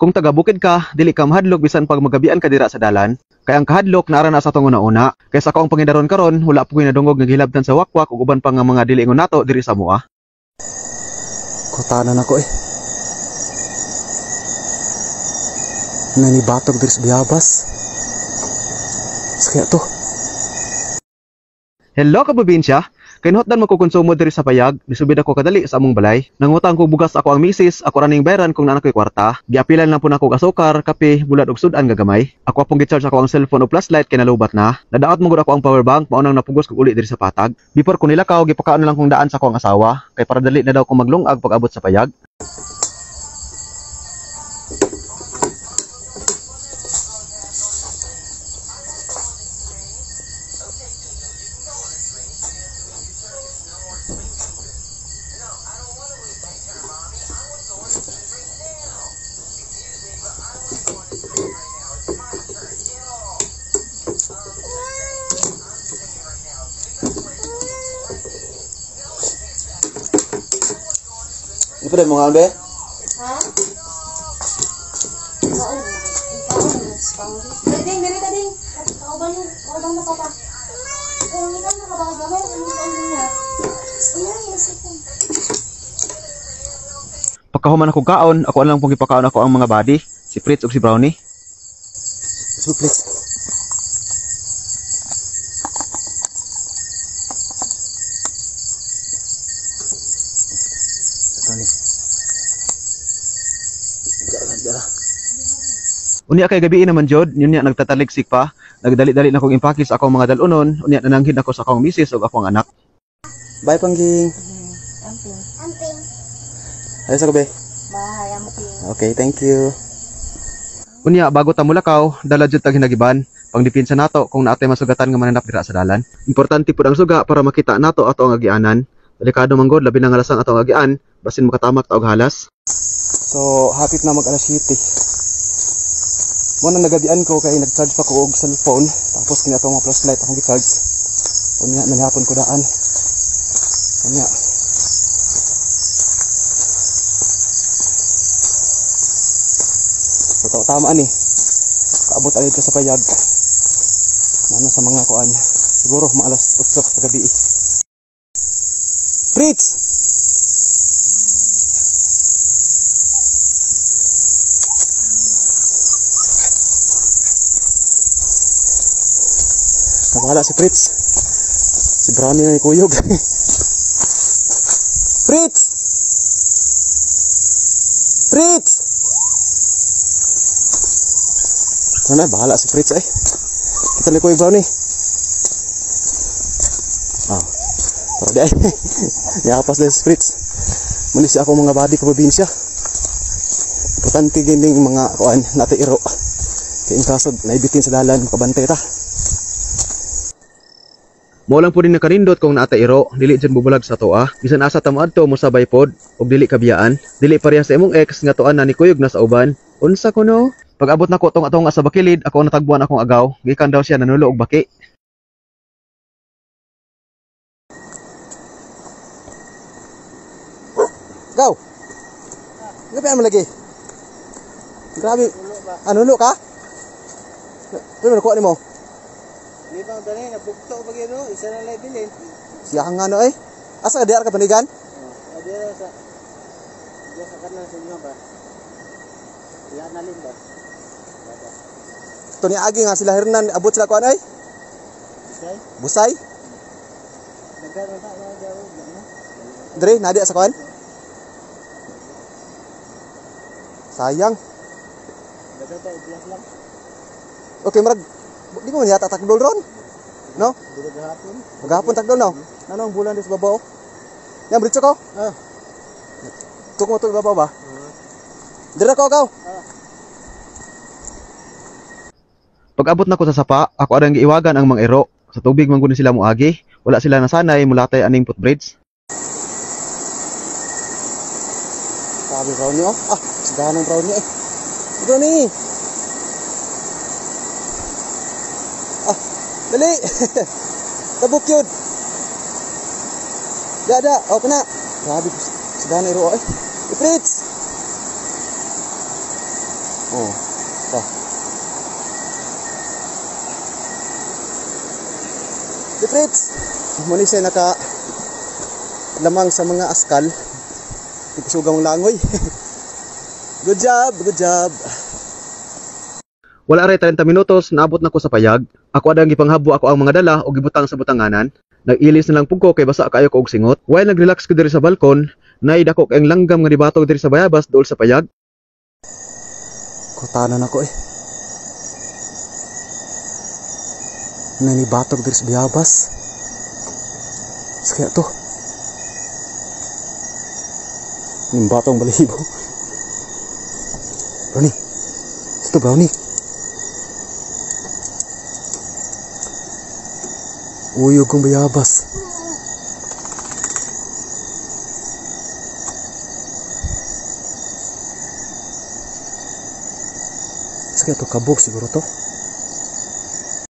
Kung taga bukid ka, dili ka mahadlok bisan pag magabian ka dira sa dalan. Kay ang kahadlok naara na sa atong una-una. Kay sa akong pangidaron karon, wala po ko'y nadungog nga gihilabtan sa wakwak ug uban pa nga mga dili ingon nato diri sa amoa. Kutanan ako eh. Nanibatog diri sa Biabas. Sa kaya to. Hello ka probinsya. Kay nahutdan magkukonsumo diri sa payag, nisubid ako kadali sa among balay. Nangutang ko bugas ako ang misis, ako ra ning bayaran kung naa ko'y kwarta. Giapilan lang po nako og asukar, kape, bulad ug sudan nga gamay. Ako apong gi-charge ako ang cellphone o flashlight kay nalubat na. Nadaot man gud ako ang power bank, mao nang napugos kog uli diri sa patag. Before ko nilakaw, gipakaon na lang kong daan sa akong asawa, kay para dali na daw ko maglungag pag abot sa payag. Ano pa mga be? Ha? Ding, dali ka ding. Kauban na papa. Ikaw na ka ba gamay? Ano ba niya? Pagkahuman ako kaon, ako lang pong gipakaon ako ang mga body, si Fritz ug si Brownie. Si Fritz. Brownie. Unya kay gabi naman jod, yun niya nagtataliksik pa. Nagdali-dali na kong impake sa akong mga dalunon, unya nananghid ako sa akong misis ug akong anak. Bye pangging. Amping. Amping. Ayos ako be. Bye, amping. Okay, thank you. Unya bago ta mulakaw, dala jud tag hinagiban, pangdepensa nato kung naatay masugatan nga mananap dira sa dalan. Importante pud ang suga para makita nato ato ang agianan. Delikado man gud labi na nga lasang ato ang agian, basin makatamak ta og halas. So, hapit na mag alas 7. Muna nagabian ko kay nag-charge pa ko og cellphone, tapos kini atong mga flashlight akong gi-charge. Unya nanihapon ko daan. Unya. So, tama ani. Kaabot ani dito sa payag. Ano sa mga kuan. Siguro mga alas 8 sa gabi. Fritz! Nawala si Fritz. Si Brownie na ikuyog. Fritz! Fritz! Ano na, bahala si Fritz eh. Kita ni Kuya Brownie. Ah, tara di ay. Niyapas na si Fritz. Muli siya ako mga body kaprobinsya. Importante gining mga kuan natin iro. Kaya in kaso naibitin sa dalan, makabantay ta. Mao lang po din nakarindot kung naata iro, dili dyan bubulag sa toa. Bisan asa ta moadto mosabay pod og dili kabiyaan. Dili pareha sa imong ex nga tuan na nikuyog na sa uban. Unsa kuno? Pag abot nako tong atong sa bakilid, ako natagbuan akong agaw. Gikan daw siya nanulo og baki. Go. Gabi mo lagi. Grabe. Ano ka? Pero nakuha nimo. Di ba dali nabugto ba gyud isa na lang bilin. Siya nga no eh. Asa ka diar ka panigan? Oh, diar sa diar sa kanan sa inyo ba. Iya na lin ba. To ni agi nga sila Hernan abot sila kuan ay. Busay. Busay. Dre na dia sa kuan. Sayang. Okay, marag di mo yata takdol ron. No? Maghapon. Maghapon takdol no. Ano ang bulan sa babaw? Yan bridge ko. Ah. Tuk mo to babaw ba? Dira ko gaw. Pag abot nako sa sapa, ako arang giiwagan ang mga iro. Sa tubig man gud sila moagi, wala sila nasanay mulatay aning footbridge. Sabi brownie oh. Ah, sigahan ng brownie eh. Brownie. Ah, dali. Tabok yun. Da da, okay na. Grabe, sigahan na iro eh. Fritz. Oh. Ta. Di Fritz. Muni siya naka lamang sa mga askal. Ikusugang langoy. Good job, good job. Wala ray 30 minutos, naabot na ko sa payag. Ako adang gipanghabo ako ang mga dala og gibutang sa butanganan. Nag-ilis na lang pug ko kay basa kaayo ko og singot. While nagrelax ko diri sa balkon, naay dako kayong langgam nga nibatog diri sa bayabas duol sa payag. Kutanan ako eh. Nanibatog diri sa bayabas. Sa kaya to? Nimbatong balahibo. Brownie. Ito, brownie. Uyog kong bayabas. Sa kaya to, kabog siguro to.